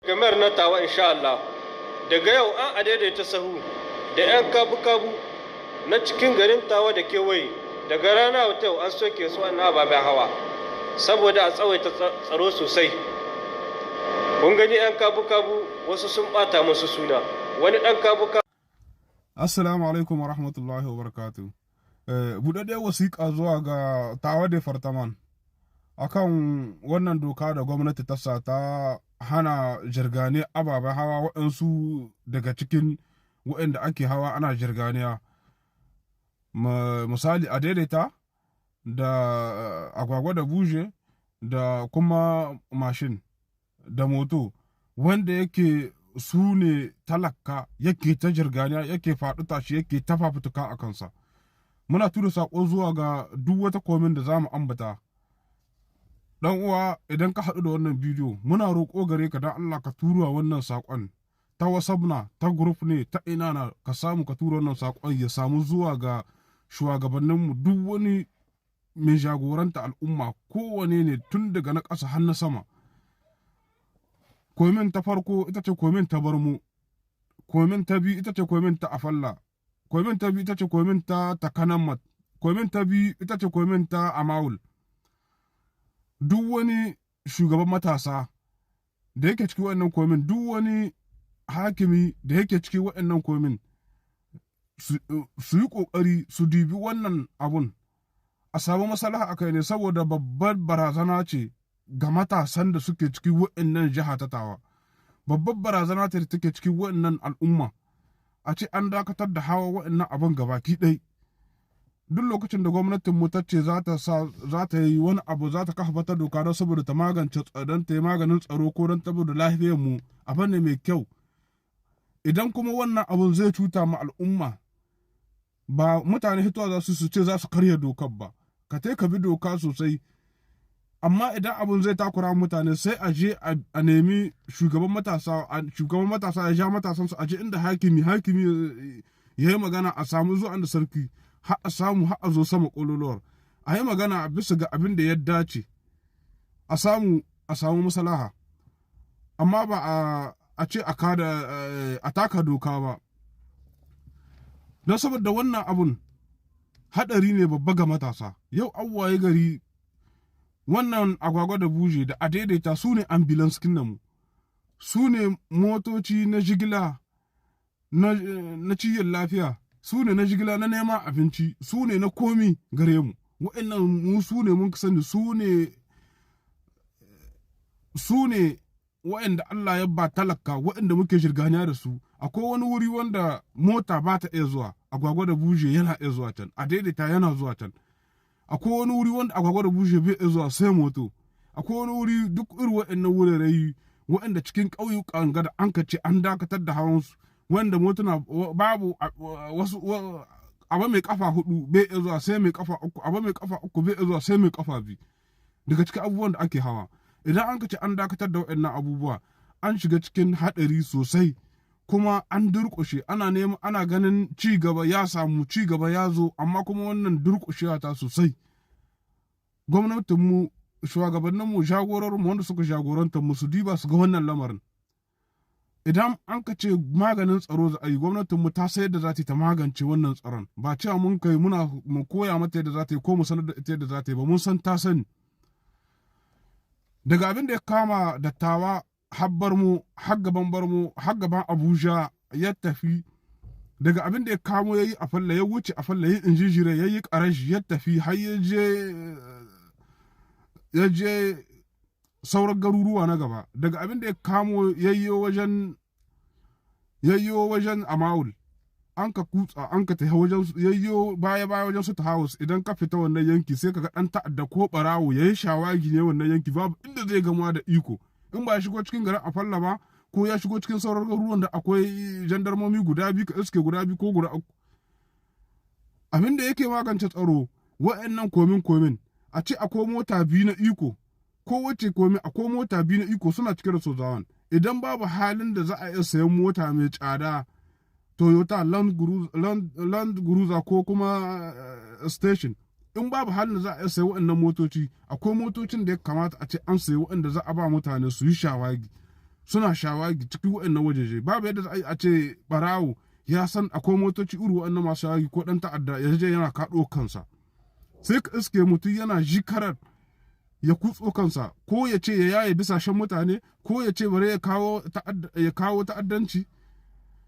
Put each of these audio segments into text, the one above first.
Gamar na Tawa, insha Allah. Daga yau an adaidaita sahu da 'yan kabu-kabu na cikin garin Tawa da kewaye, daga rana wata yau an soke su wannan ababen hawa saboda a tsawaita tsaro sosai. Kun gani, 'yan kabu-kabu wasu sun bata musu suna wani ɗan kabu-kabu. Assalamu alaikum wa rahmatullahi wa barakatu. Buɗaɗɗiyar wasiƙa zuwa ga Tawa Département akan wannan doka da gwamnati ta sa ta hana jirgane ababen hawa, waɗansu daga cikin waɗanda ake hawa ana jirganiya. Misali, a daidaita da agwagwa da buje da kuma mashin da moto, wanda yake su ne talaka yake ta jirganiya, yake faɗi tashi, yake ta fafutuka a kansa. Muna tura saƙo zuwa ga duk wata commune da za mu ambata. Dan uwa, idan ka haɗu da wannan bidiyo, muna roƙo gare ka, don Allah ka tura wannan saƙon ta WhatsApp na, ta group ne, ta ina na ka samu, ka tura wannan saƙon ya samu zuwa ga shugabanninmu, duk wani mai jagoranta al'umma, kowane ne, tun daga na ƙasa har na sama. Commune ta farko ita ce commune ta Barmo. Commune ta biyu ita ce commune ta Afalla. Commune ta biyu ita ce commune ta Takanammat. Commune ta biyu ita ce commune ta Amawul. Duk wani shugaban matasa da yake cikin waɗannan commune, duk wani hakimi da yake cikin waɗannan commune, su yi ƙoƙari su dubi wannan abun a samu maslaha a kai ne, saboda babbar barazana ce ga matasan da suke cikin waɗannan jiha ta Tawa. Babbar barazana ce da take cikin waɗannan al'umma a ce an dakatar da hawa waɗannan abin gabaki ɗai. Duk lokacin da gwamnatin mu ta ce za ta sa, za ta yi wani abu, za ta kafa wata doka don saboda ta magance, don ta yi maganin tsaro ko don saboda lafiyar mu, abu ne mai kyau. Idan kuma wannan abun zai cuta ma al'umma, ba mutane hitowa za su ce za su karya dokar ba. Ka ka bi doka sosai, amma idan abun zai takura mutane, sai a je a nemi shugaban matasa, shugaban matasa ya ja matasan su, a je inda hakimi, hakimi ya yi magana, a samu zuwa da sarki, har a samu har a zo sama kololuwar, a yi magana bisa ga abin da ya dace, a samu maslaha. Amma ba a ce a kada a taka doka ba, don saboda wannan abun hadari ne babba ga matasa. Yau an waye gari wannan agwagwa da buje da adaidaita su ne ambulance mu, su ne motoci na jigila na ciyon lafiya, su ne na jigila na neman abinci, su ne na komi gare mu. Wa'annan mu su ne mun sani, su ne wa'anda Allah ya ba talaka, wa'anda muke shirganiya da su. Akwai wani wuri wanda mota ba ta iya zuwa, agwagwa da buje yana iya zuwa can, a daidaita yana zuwa can. Akwai wani wuri wanda agwagwa da buje bai iya zuwa, sai moto. Akwai wani wuri, duk irin wa'annan wurare wa'anda cikin ƙauyukan gada an ka ce an dakatar da hawan su, wanda motuna babu wasu, abu mai kafa hudu bai iya zuwa sai mai kafa uku, abu mai kafa uku bai iya zuwa sai mai kafa biyu, daga cikin abubuwan da ake hawa. Idan an ka ce an dakatar da waɗannan abubuwa, an shiga cikin haɗari sosai, kuma an durƙushe. Ana neman, ana ganin ci gaba ya samu, ci gaba ya zo, amma kuma wannan durƙushewa ta sosai. Gwamnatinmu, shugabanninmu, jagororinmu, wanda suka jagoranta mu, su diba su ga wannan lamarin. Idan an ka ce maganin tsaro za a yi, gwamnatinmu ta sayar da za ta magance wannan tsaron. Ba cewa mun kai muna mu koya mata yadda za ta yi ko mu sanar da ita yadda za ta yi ba, mun san ta sani. Daga abin da ya kama dattawa habbar mu, har gaban Barmo, har gaban Abuja ya tafi, daga abin da ya kamo ya yi a Falla, ya wuce a Falla, ya Injijire, ya yi Karashi, ya tafi har ya je sauran garuruwa na gaba, daga abin da ya kamo yayyo wajen Amawul, an ka kutsa, an ka tafi wajen yayyo baya baya wajen su house. Idan ka fita wannan yanki, sai ka ga dan ta'adda ko barawo yayi shawagi ne wannan yanki, babu inda zai gamuwa da iko in ba ya shigo cikin garin Afalla ba, ko ya shigo cikin sauran garuruwan da akwai jandarmomi guda biyu, ka iske guda biyu ko guda uku. Abin da yake magance tsaro, wa'annan commune commune, a ce akwai mota biyu na iko, ko wace commune akwai mota biyu na iko suna cike da sojawan. Idan babu halin da za a iya sayan mota mai tsada, Toyota Land Cruiser ko kuma Station, in babu halin da za a iya sayi waɗannan motoci, akwai motocin da ya kamata a ce an sayi, waɗanda za a ba mutane su yi shawagi. Suna shawagi cikin waɗannan wajeje. Babu yadda za a ce barawo ya san akwai motoci iri waɗannan masu shawagi, ko ɗan ta'adda ya je yana kaɗo kansa. Sai ka iske mutum yana jikarar ya kutso kansa, ko ya ce ya yaye bisashen mutane, ko ya ce bari ya kawo ta'addanci.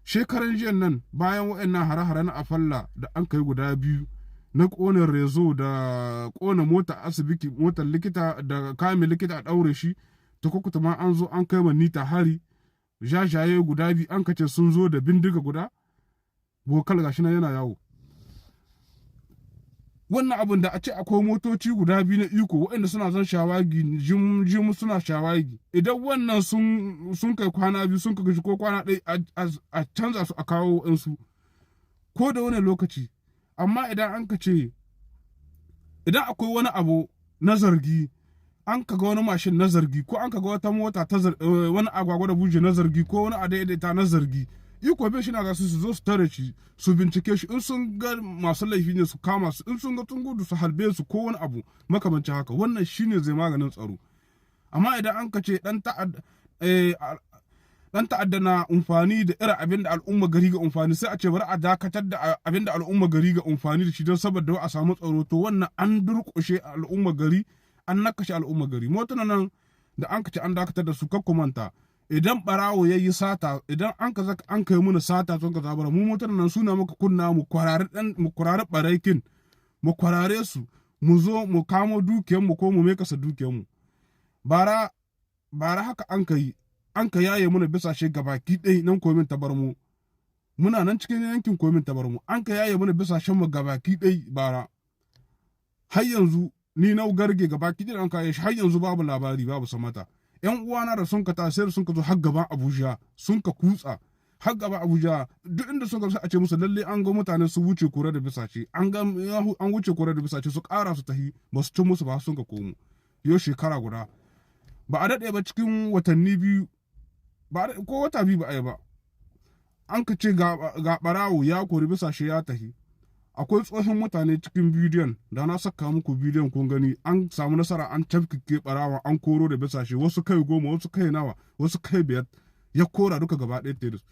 Shekaran jiyan nan, bayan waɗannan hare-hare na Afalla da an kai guda biyu, na ƙona réseau da ƙona mota asibiti, motar likita, da kame likita a ɗaure shi, ta kukuta ma an zo an kai ma Nita hari. Jajaye guda biyu an kace sun zo da bindiga guda bokal, gashi nan yana yawo. Wannan abin da a ce akwai motoci guda biyu na iko waɗanda suna zan shawagi jim jim, suna shawagi, idan wannan sun kai kwana 2, sun kai ko kwana 1, a canza su a kawo su ko da wani lokaci. Amma idan an ka ce idan akwai wani abu na zargi, an ka ga wani mashin na zargi, ko an ka ga wata mota ta wani agwagwa da buje na zargi, ko wani adaidaita na zargi, iko bai shi na za su zo su tare shi, su bincike shi. In sun ga masu laifi ne, su kama su. In sun ga sun gudu, su halbe su, ko wani abu makamancin haka. Wannan shine zai maganin tsaro. Amma idan an ka ce dan ta'adda na amfani da irin abin da al'umma gari ga amfani, sai a ce bari a dakatar da abin da al'umma gari ga amfani da shi don saboda a samu tsaro, to wannan an durƙushe al'umma gari, an nakashe al'umma gari. Motunan nan da an kace an dakatar da su, manta, idan barawo ya yi sata, idan an ka zaka an kai muna sata, sun ka zabara mu, motunan nan suna muka kunna mu kwarari dan mu kwarari baraikin, mu kwarare su, mu zo mu kamo dukiyar mu ko mu mekasa dukiyar mu. Bara bara haka an kai, an ka yaye muna bisashe gabaki ɗaya nan commune ta Barmo. Muna nan cikin yankin commune ta Barmo, an ka yaye muna bisashen mu gabaki ɗaya bara. Har yanzu ni na garge gabaki ɗaya an ka yaye shi, har yanzu babu labari, babu samata. Yan uwana da sun ka tasiri, sun ka zo har gaban Abuja, sun ka kutsa har gaban Abuja. Duk inda sun ka, a ce musu lalle an ga mutane su wuce kore da bisashe, an ga an wuce kore da bisashe, su ƙara su tahi. Ba su ci musu ba, sun ka komo. Yau shekara guda. Ba a daɗe ba, cikin watanni 2 ba ko wata 2 ba a yi ba, an ka ce ga ɓarawo ya kori bisashe ya tahi. Akwai tsohon mutane cikin bidiyon da na saka muku bidiyon, kun gani, an samu nasara an tafkike ɓarawa, an koro da bisashe, wasu kai 10, wasu kai nawa, wasu kai 5, ya kora duka gaba ɗaya teris.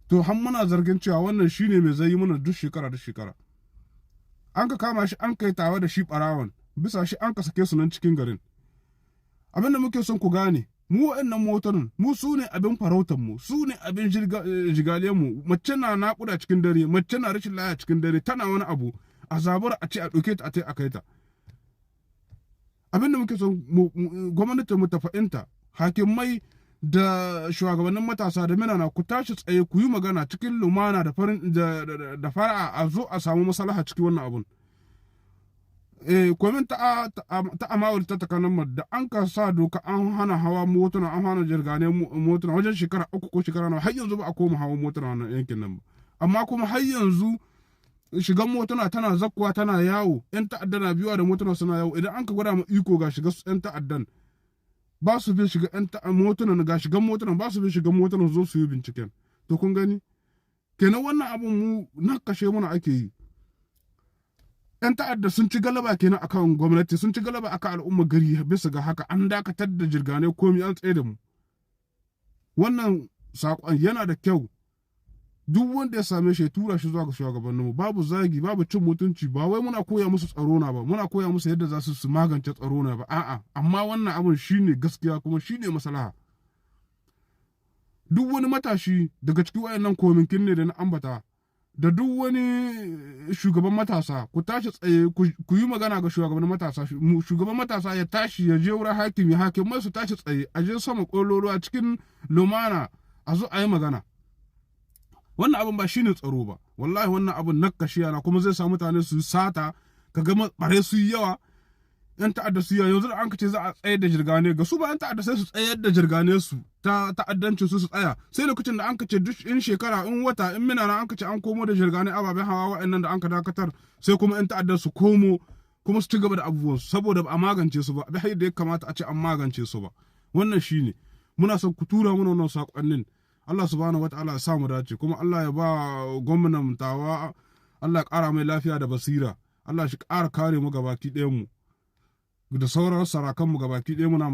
To har muna zargin cewa wannan shine mai zai yi mana duk shekara duk shekara. An ka kama shi, an kai tawa da shi ɓarawan bisa shi, an ka sake su nan cikin garin. Abin da muke son ku gane, mu waɗannan motonin mu su ne abin farautar mu, su ne abin jigaliyan mu. Mace na naƙuda cikin dare, mace na rashin laya cikin dare, tana wani abu, a zabura a ce a ɗauke ta a tai a kai ta. Abin da muke son gwamnati mu ta fahimta, hakimai da shugabannin matasa da minana, ku tashi tsaye ku yi magana cikin lumana da farin da fara'a, a zo a samu maslaha cikin wannan abun. Commune ta Amawar ta takanan da an ka sa doka an hana hawa motuna, an hana jirgane motuna wajen shekara 3 ko shekara nawa, har yanzu ba a koma hawa motuna wannan yankin nan ba. Amma kuma har yanzu shigan motuna tana zakkuwa tana yawo, yan ta'adda na biyuwa da motuna suna yawo. Idan an ka gwada ma iko ga shiga yan ta'addan, ba su bin shiga yan motuna, ga shigan motuna, ba su bin shigan motuna zo su yi binciken. To kun gani kenan, wannan abun mu na kashe muna ake yi. Yan ta'adda sun ci galaba kenan akan gwamnati, sun ci galaba akan al'umma gari. Bisa ga haka an dakatar da jirgane, komi an tsaye da mu. Wannan saƙon yana da kyau duk wanda ya same shi ya tura shi zuwa ga shugabanninmu. Babu zagi, babu cin mutunci. Ba wai muna koya musu tsaro na ba, muna koya musu yadda za su magance tsaro na ba, a'a. Amma wannan abun shine gaskiya kuma shine maslaha. Duk wani matashi daga cikin wayannan kominkin ne da na ambata, da duk wani shugaban matasa, ku tashi tsaye ku yi magana ga shugaban matasa. Shugaban matasa ya tashi ya je wurin hakimi, hakimai su tashi tsaye, a je sama kololuwa cikin lumana a zo a yi magana. Wannan abin ba shine tsaro ba wallahi. Wannan abin nakashiya na kuma zai sa mutane su sata, ka ga bare su yi yawa, yan ta'adda su yawa. Yanzu da an ce za a tsayar da jirgane ga su ba, yan ta'adda sai su tsayar da jirgane su ta ta'addancin su, su tsaya. Sai lokacin da an ce duk in shekara, in wata, in minana, an ce an komo da jirgane, ababen hawa wa'annan da an ka dakatar, sai kuma yan ta'addar su komo kuma su ci gaba da abubuwan su, saboda ba a magance su ba bi da ya kamata a ce an magance su ba. Wannan shine muna son ku tura mana wannan sakonnin. Allah subhanahu wataala ya sa mu dace, kuma Allah ya ba gwamnan Tawa, Allah ya kara mai lafiya da basira, Allah shi kara kare mu gabaki ɗayan mu da sauran sarakan mu gabaki ɗaya. Muna